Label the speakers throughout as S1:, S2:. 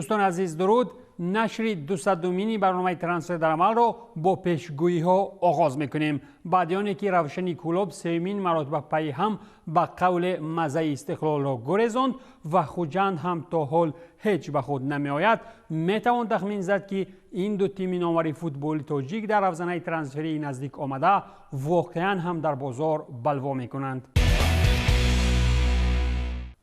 S1: Дӯстони азиз, дуруд. Нашри 200-умини барномаи «Трансфер дар амалро» бо пешгӯиҳо оғоз мекунем. Баъди оне ки Равшани Кӯлоб сеюмин маротиба пайи ҳам ба қавле маззаи истиқлолро гурезонд ва Хуҷанд ҳам то ҳол ҳеҷ ба худ намеояд, метавон тахмин зад, ки ин ду тими номвари футболи тоҷик дар равзанаи трансферии наздик омада воқеан ҳам дар бозор балво мекунанд.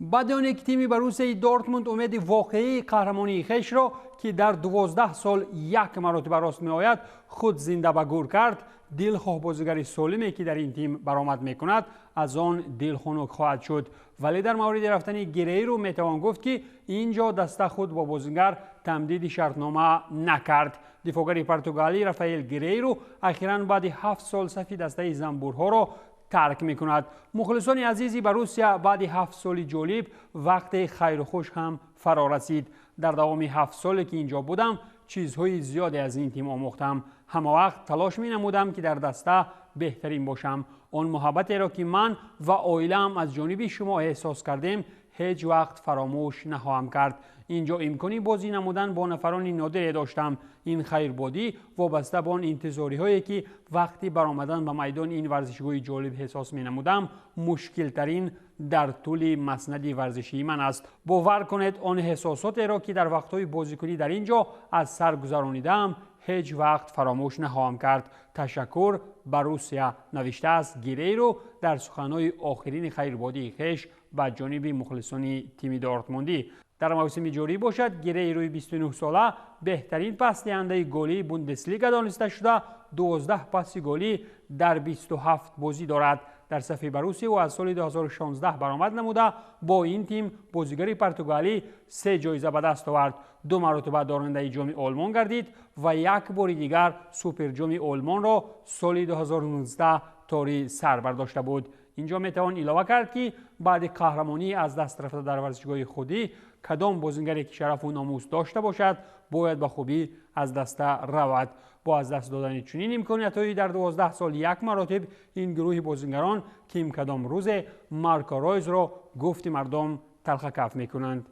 S1: Баъди оне ки тими Боруссияи Дортмунд умеди воқеии қаҳрамонии хешро, ки дар 12 сол як маротиба рост меояд, худ зинда ба гур кард, дилхоҳ бозигари солиме, ки дар ин тим баромад мекунад, аз он дилхунук хоҳад шуд. Вале дар мавриди рафтани Герейру метавон гуфт, ки ин ҷо даста худ бо бозингар тамдиди шартнома накард. Дифоъгари португалӣ Рафаэл Герейру ахиран баъди 7 сол сафи дастаи замбурҳоро тарк мекунад. Мухлисони азизи Боруссия, баъди 7 соли ҷолиб вақте хайру хуш ҳам фаро расид. Дар давоми 7 соле, ки инҷо будам, чизҳои зиёде аз ин тим омӯхтам. Ҳама вақт талош менамудам, ки дар даста беҳтарин бошам. Он муҳаббатеро, ки ман ва оилаам аз ҷониби шумо эҳсос кардем, ҳеҷ вақт фаромӯш нахоҳам кард. Инҷо имкони бозӣ намудан бо нафарони нодире доштам. Ин хайрбодӣ вобаста ба он интизориҳое, ки вақти баромадан ба майдони ин варзишгоҳи ҷолиб эҳсос менамудам, мушкилтарин дар тӯли маснади варзишии ман аст. Бовар кунед, он эҳсосотеро, ки дар вақтҳои бозикунӣ дар ин ҷо аз сар гузаронидаам, ҳеҷ вақт фаромӯш нахоҳам кард. Ташаккур, Боруссия, навиштааст Герейро дар суханҳои охирини хайрбодии хеш ба ҷониби мухлисони тими дортмундӣ. Дар мавсими ҷорӣ бошад, Герейрои 29-сола беҳтарин пасдиҳандаи голии Бундеслига дониста шуда, 12 паси голӣ дар 27 бозӣ дорад. Дар сафи Боруссия ӯ аз соли 2016 баромад намуда, бо ин тим бозигари португалӣ се ҷоиза ба даст овард: ду маротиба дорандаи Ҷоми Олмон гардид ва як бори дигар Суперҷоми Олмонро соли 2019 тори сар бардошта буд. Инҷо метавон илова кард, ки баъди қаҳрамонии аз даст рафта дар варзишгоҳи худӣ, кадом бозингаре, ки шарафу номус дошта бошад, бояд ба хубӣ аз даста равад. Бо аз даст додани чунин имкониятҳои дар 12 сол як маротиб, ин гурӯҳи бозингарон ким кадом рӯзе Марко Ройзро гуфти мардум талхакаф мекунанд.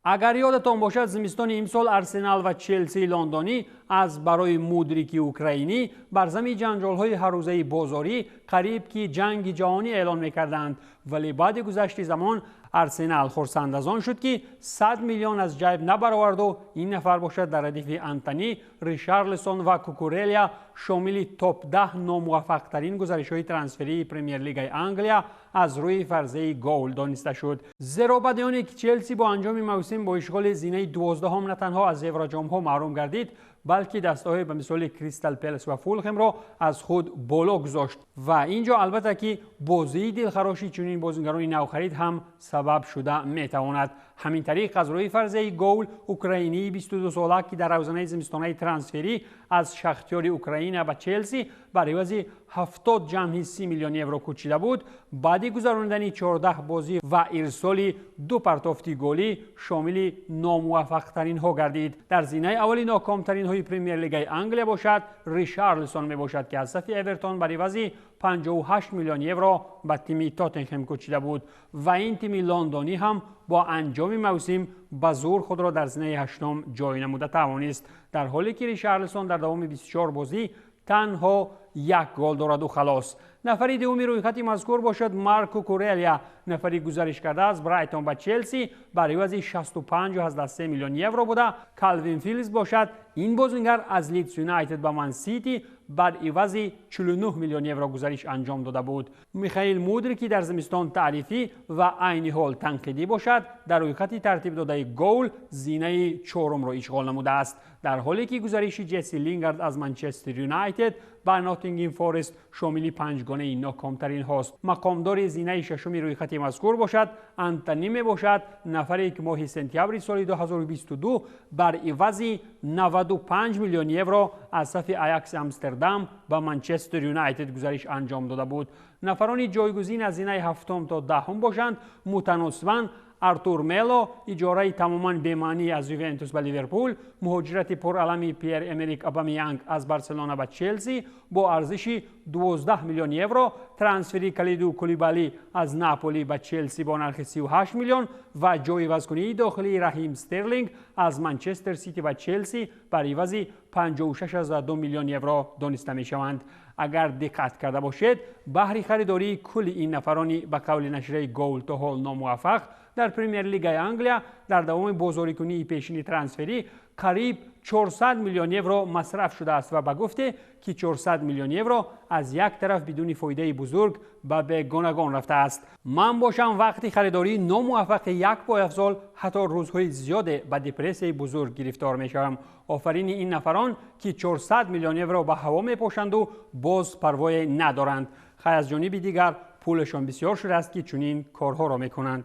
S1: Агар ёдатон бошад, зимистони имсол Арсенал ва Челсии лондонӣ аз барои Мудрики украинӣ бар зами ҷанҷолҳои ҳаррӯзаи бозорӣ қариб ки ҷанги ҷаҳонӣ эълон мекарданд. Вале баъди гузашти замон Арсенал хурсанд аз он шуд, ки 100 миллион аз ҷайб набароварду ин нафар бошад дар радифи Антони, Ришарлисон ва Кукурелия шомили топ-10 номуваффақтарин гузаришҳои трансферии Премер-лигаи Англия аз рӯи фарзияи Гоул дониста шуд. Зеро баъди оне ки Челси бо анҷоми мавсим бо ишғоли зинаи 12-ҳум на танҳо аз Евроҷомҳо маҳрум гардид, балки дастаҳое ба мисоли Кристал Пелес ва Фулхемро аз худ боло гузошт. Ва ин ҷо албатта ки бозии дилхароши чунин бозингарони навхарид ҳам сабаб шуда метавонад. Ҳамин тариқ, аз рӯи фарзияи Гоул, украинии 22-сола, ки дар равзанаи зимистонаи трансферӣ аз Шахтёри Украина ба Челси бар ивази 70,30 миллион евро кӯчида буд, баъди гузаронидани 14 бозӣ ва ирсоли ду партофти голӣ шомили номуваффақтаринҳо гардид. Дар зинаи аввали нокомтаринҳои Премер-лигаи Англия бошад, Ришарлисон мебошад, ки аз сафи Эвертон бар ивази 58 миллион евро ба тими Тоттенхем кӯчида буд ва ин тими лондонӣ ҳам бо анҷоми мавсим ба зур худро дар зинаи ҳаштум ҷой намуда тавонист, дар ҳоле ки Ришарлисон дар давоми 24 бозӣ танҳо як гол дораду халос. Нафари дуюми рӯйхати мазкур бошад Марк Кукурелия, нафари гузариш карда аз Брайтон ба Челси бар ивази 65,3 миллион евро буда. Калвин Филлипс бошад, ин бозингар аз Лидс Юнайтед ба Ман Сити бар ивази 49 миллион евро гузариш анҷом дода буд. Михаил Мудрик, ки дар зимистон таърифӣ ва айни ҳол танқидӣ бошад, дар рӯйхати тартиб додаи Гоул зинаи чорумро ишғол намудааст, дар ҳоле ки гузариши Ҷесси Лингард аз Манчестер Юнайтед ба Ноттингем Форест шомили панҷгонаи нокомтаринҳост. Мақомдори зинаи шашуми рӯйхати мазкур бошад Антони мебошад, нафаре ки моҳи сентябри соли 2022 бар ивази 95 миллион евро аз сафи Аякси Амстердам ба Манчестер Юнайтед гузариш анҷом дода буд. Нафарони ҷойгузин аз зинаи ҳафтум то даҳум бошанд, мутаносибан Артур Мело, иҷораи тамоман бемаънӣ аз Ювентус ба Ливерпул, муҳоҷирати пуралами Пьер Эмерик Обамеянг аз Барселона ба Челси бо арзиши 12 миллион евро, трансфери Калиду Кулибали аз Наполи ба Челси бо нархи 38 миллион ва ҷойивазкунии дохилии Раҳим Стерлинг аз Манчестер Сити ба Челси бар ивази 56,2 миллион евро дониста мешаванд. Агар диққат карда бошед, баҳри харидории кулли ин нафарони ба қавли нашрияи Гол то ҳол номуваффақ дар Премер-лигаи Англия дар давоми бозорикунии пешини трансферӣ қариб 400 миллион евро масраф шудааст ва ба гуфте ки 400 миллион евро аз як тараф бидуни фоидаи бузург ба бегонагон рафтааст. Ман бошам вақти харидории номуваффақи як пойафзол ҳатто рӯзҳои зиёде ба депрессияи бузург гирифтор мешавам. Офарини ин нафарон ки 400 миллион евро ба ҳаво мепошанду боз парвое надоранд. Хай, аз ҷониби дигар пулашон бисёр шудааст ки чунин корҳоро мекунанд.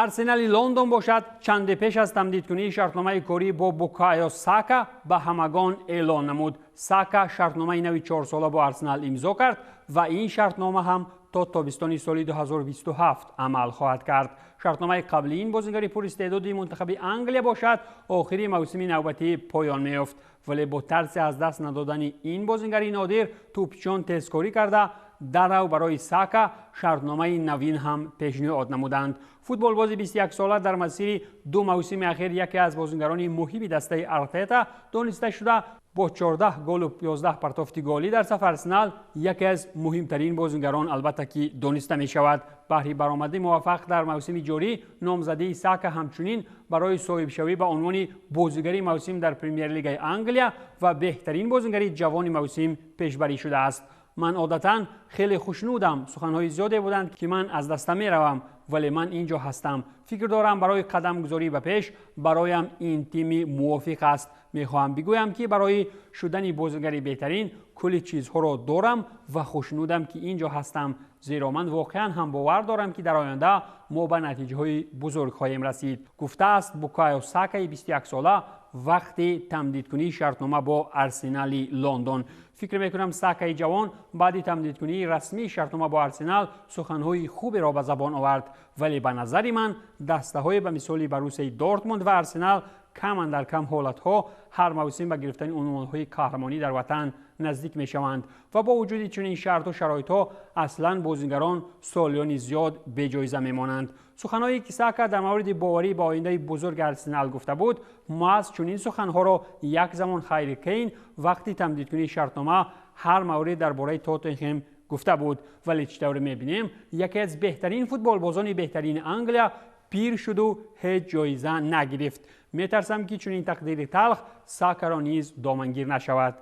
S1: Арсенали Лондон бошад чанде пеш аз тамдидкунии шартномаи корӣ бо Букайо Сака ба ҳамагон эълон намуд. Сака шартномаи нави 4сола бо Арсенал имзо кард ва ин шартнома ҳам то тобистони соли 2027 амал хоҳад кард. Шартномаи қабли ин бозигари пуристеъдоди мунтахаби Англия бошад охири мавсими навбатӣ поён меёфт, вале бо тарси аз даст надодани ин бозигари нодир тӯпчиён тезкорӣ карда дарав барои Сака шартномаи навин ҳам пешниҳод намуданд. Футболбози 21сола дар масири ду мавсими ахир яке аз бозигарони муҳими дастаи Артета дониста шуда, бо 14 голу 11 партофти голӣ дар саф Арсенал яке аз муҳимтарин бозигарон албатта ки дониста мешавад. Баҳри баромади муваффақ дар мавсими ҷорӣ номзадии Сака ҳамчунин барои соҳибшавӣ ба унвони бозигари мавсим дар Премер-лигаи Англия ва беҳтарин бозигари ҷавони мавсим пешбарӣ шудааст. Ман одатан хеле хушнудам, суханҳои зиёде буданд ки ман аз даста меравам, вале ман ин ҷо ҳастам. Фикр дорам барои қадамгузорӣ ба пеш бароям ин тими мувофиқ аст. Мехоҳам бигӯям ки барои шудани бозигари беҳтарин кулли чизҳоро дорам ва хушнудам ки ин ҷо ҳастам, зеро ман воқеан ҳам бовар дорам ки дар оянда мо ба натиҷаҳои бузург хоҳем расид, гуфтааст Букайо Сакаи 21сола вақти тамдидкунии шартнома бо Арсенали Лондон. Фикр мекунам Сакаи ҷавон баъди тамдидкунии расмии шартнома бо Арсенал суханҳои хуберо ба забон овард, вале ба назари ман дастаҳое ба мисоли Боруссияи Дортмунд ва Арсенал кам андар кам ҳолатҳо ҳар мавсим ба гирифтани унвонҳои қаҳрамонӣ дар ватан наздик мешаванд ва бо вуҷуди чунин шарту шароитҳо аслан бозигарон солиёни зиёд беҷоиза мемонанд. Суханҳое ки Сака дар мавриди боварӣ ба ояндаи бузурги Арсенал гуфта буд, маҳз чунин суханҳоро як замон Ҳарри Кейн вақти тамдидкунии шартнома ҳар маврид дар бораи Тоттенхем гуфта буд. Вале чӣ тавре мебинем, яке аз беҳтарин футболбозони беҳтарини Англия пир шуду ҳеҷ ҷоиза нагирифт. Метарсам ки чунин тақдири талх Сакаро низ домангир нашавад.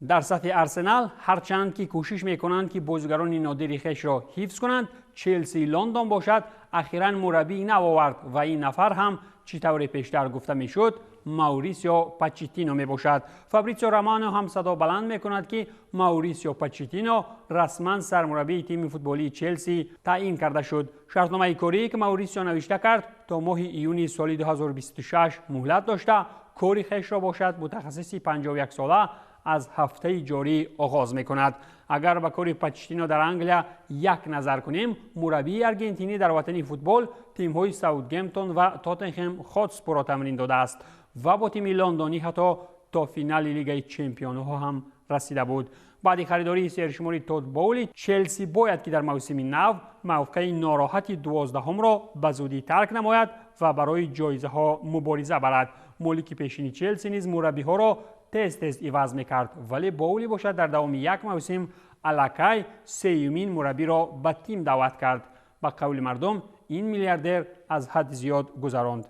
S1: Дар сафи Арсенал ҳарчанд ки кӯшиш мекунанд ки бозигарони нодири хешро ҳифз кунанд, Челсии Лондон бошад ахиран мураббии нав овард ва ин нафар ҳам чӣ тавре пештар гуфта мешуд Маурисио Почеттино мебошад. Фабритсио Романо ҳам садо баланд мекунад ки Маурисио Почеттино расман сармураббии тими футболии Челси таъин карда шуд. Шартномаи корие ки Маурисио навишта кард то моҳи июни соли 2026 муҳлат дошта, кори хешро бошад мутахассиси 51сола аз ҳафтаи ҷорӣ оғоз мекунад. Агар ба кори Почеттино дар Англия як назар кунем, мураббии аргентинӣ дар ватани футбол тимҳои Саутгемптон ва Тоттенхем Хотспурро тамрин додааст ва бо тими лондонӣ ҳатто то финали Лигаи чемпионҳо ҳам расида буд. Баъди харидории сершумори Тод Боули, Челси бояд ки дар мавсими нав мавқеи нороҳати 12-ҳумро ба зудӣ тарк намояд ва барои ҷоизаҳо мубориза барад. Молики пешини Челси низ мураббиҳоро тез-тез иваз мекард, вале Боули бошад дар давоми як мавсим аллакай сеюмин мураббиро ба тим даъват кард. Ба қавли мардум, ин миллиардер аз ҳадди зиёд гузаронд.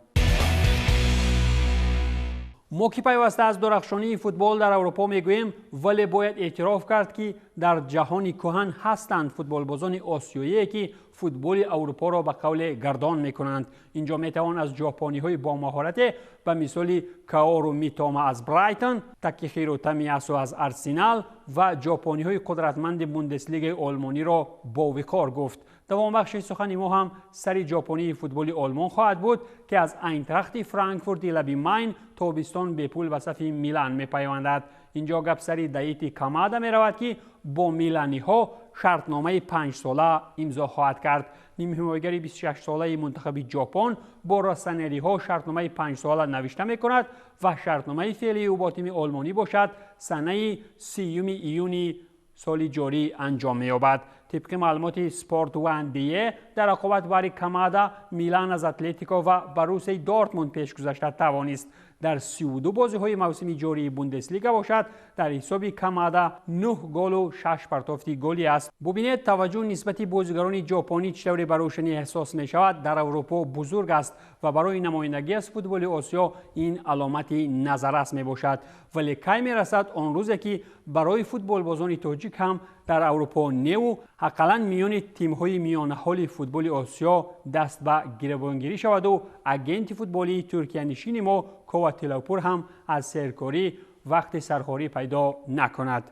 S1: Мо ки пайваста аз дурахшонии футбол дар Аврупо мегӯем, вале бояд эътироф кард ки дар ҷаҳони кӯҳан ҳастанд футболбозони осиёие ки футболи Аврупоро ба қавле гардон мекунанд. Инҷо метавон аз ҷопониҳои бомаҳорате ба мисоли Каору Митома аз Брайтон, Такехиро Тамиясу аз Арсенал ва ҷопониҳои қудратманди Бундеслигаи олмониро бовиқор гуфт. Давомбахши сухани мо ҳам сари ҷопонии футболи олмон хоҳад буд ки аз Айнтрахти Франкфурти лаби Майн тобистон бепул ба сафи Милан мепайвандад. Инҷо гап сари Даити Камада меравад, ки бо миланиҳо шартномаи 5-сола имзо хоҳад кард. Нимҳимоягари 26-солаи мунтахаби Ҷопон бо россонериҳо шартномаи 5-сола навишта мекунад ва шартномаи феълии ӯ бо тими олмонӣ бошад санаи 30 июни соли ҷорӣ анҷом меёбад. Тибқи маълумоти Спорт One DE, дар рақобат бари Камада Милан аз Атлетико ва Боруссияи Дортмунд пеш гузашта тавонист. Дар 32 бозиҳои мавсими ҷории Бундеслига бошад, дар ҳисоби Камада 9 голу 6 партофти голӣ аст. Бубинед, таваҷҷӯҳ нисбати бозигарони ҷопонӣ чӣ тавре ба рӯшанӣ эҳсос мешавад, дар Аврупо бузург аст ва барои намояндагӣ аз футболи Осиё ин аломати назаррас мебошад. Вале кай мерасад он рӯзе, ки барои футболбозони тоҷик ҳам дар Аврупо неву ақаллан миёни тимҳои миёнаҳоли футболи Осиё даст ба гиребонгирӣ шаваду агенти футболии туркиянишини мо Кова Тилопур ҳам аз серкорӣ вақти сархорӣ пайдо накунад.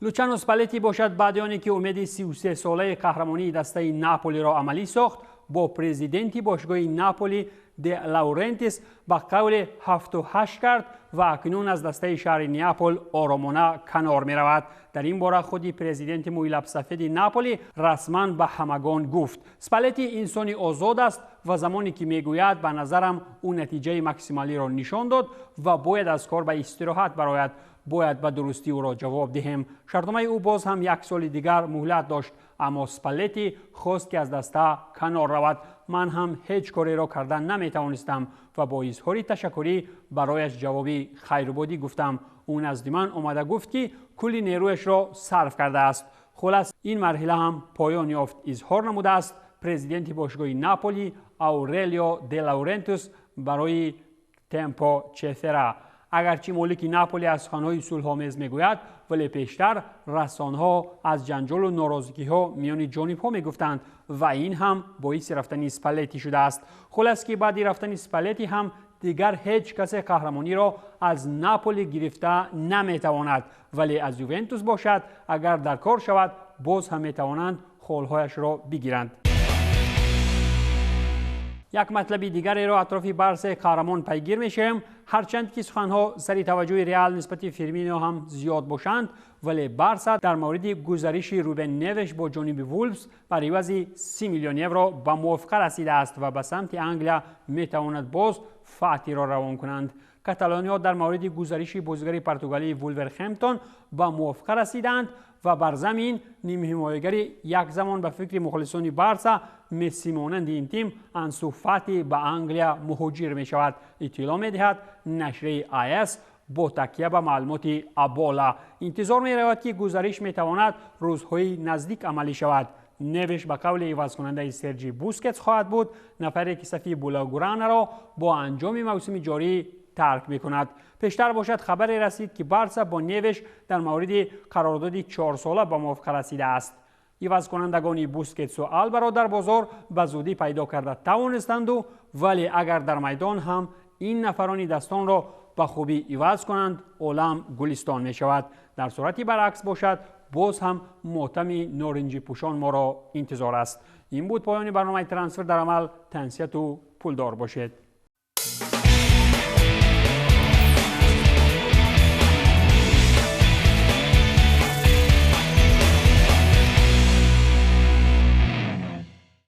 S1: Лучано Спалетти бошад, баъди оне ки умеди 33-солаи қаҳрамонии дастаи Наполиро амалӣ сохт, бо президенти бошгоҳи Наполи Де Лаурентис ба қавли 7-8 кард ва акнун аз дастаи шаҳри Неапол оромона канор меравад. Дар ин бора худи президенти мӯйлабсафеди Наполи расман ба ҳамагон гуфт. Спалетти инсони озод аст ва замоне ки мегӯяд, ба назарам ӯ натиҷаи максималиро нишон дод ва бояд аз кор ба истироҳат барояд, бояд ба дурустӣ ӯро ҷавоб диҳем. Шартномаи ӯ боз ҳам як соли дигар муҳлат дошт, аммо Спалетти хост, ки аз даста канор равад. Ман ҳам ҳеҷ кореро кардан наметавонистам ва бо изҳори ташаккурӣ барояш ҷавоби хайрубодӣ гуфтам. Ӯ назди ман омада гуфт, ки кулли нерӯяшро сарф кардааст. Хулас, ин марҳила ҳам поён ёфт, изҳор намудааст президенти бошгоҳи Наполи Аурелио де Лаурентус барои Темпо Чефера. Агарчи молики Наполи аз суханҳои сулҳомез мегӯяд, вале пештар расонҳо аз ҷанҷолу норозигиҳо миёни ҷонибҳо мегуфтанд ва ин ҳам боиси рафтани Спалетти шудааст. Хулас, ки баъди рафтани Спалетти ҳам дигар ҳеҷ касе қаҳрамониро аз Наполи гирифта наметавонад, вале аз Ювентус бошад, агар дар кор шавад, боз ҳам метавонанд холҳояшро бигиранд. Як матлаби дигареро атрофи Барсаи қаҳрамон пайгир мешавем. Ҳарчанд ки суханҳо сари таваҷҷӯҳи Реал нисбати Фирмино ҳам зиёд бошанд, вале Барса дар мавриди гузариши Рубен Невеш бо ҷониби Вулфс бар ивази 30 миллион евро ба мувофиқа расидааст ва ба самти Англия метавонад боз Фатиро равон кунанд. Каталониҳо дар мавриди гузариши бозигари португалии Вулверхемптон ба мувофиқа расидаанд ва бар замин нимҳимоягари як замон ба фикри мухлисони Барса мессимонанди ин тим Ансу Фати ба Англия муҳоҷир мешавад, иттилоъ медиҳад нашрияи АС бо такя ба маълумоти Абола. Интизор меравад, ки гузариш метавонад рӯзҳои наздик амалӣ шавад. Невеш ба қавли ивазкунандаи Серҷи Бускетс хоҳад буд, нафаре ки сафи Булаугранаро бо анҷоми мавсими ҷорӣ тарк мекунад. Пештар бошад, хабаре расид, ки Барса бо Невеш дар мавриди қарордоди 4-сола ба мувофиқа расидааст. Ивазкунандагони Бускетсу Албаро дар бозор ба зудӣ пайдо карда тавонистанду, вале агар дар майдон ҳам ин нафарони дастонро ба хубӣ иваз кунанд, олам гулистон мешавад. Дар сурати баръакс бошад, боз ҳам мотами норинҷипӯшон моро интизор аст. Ин буд поёни барномаи Трансфер дар амал. Тансияту пулдор бошед.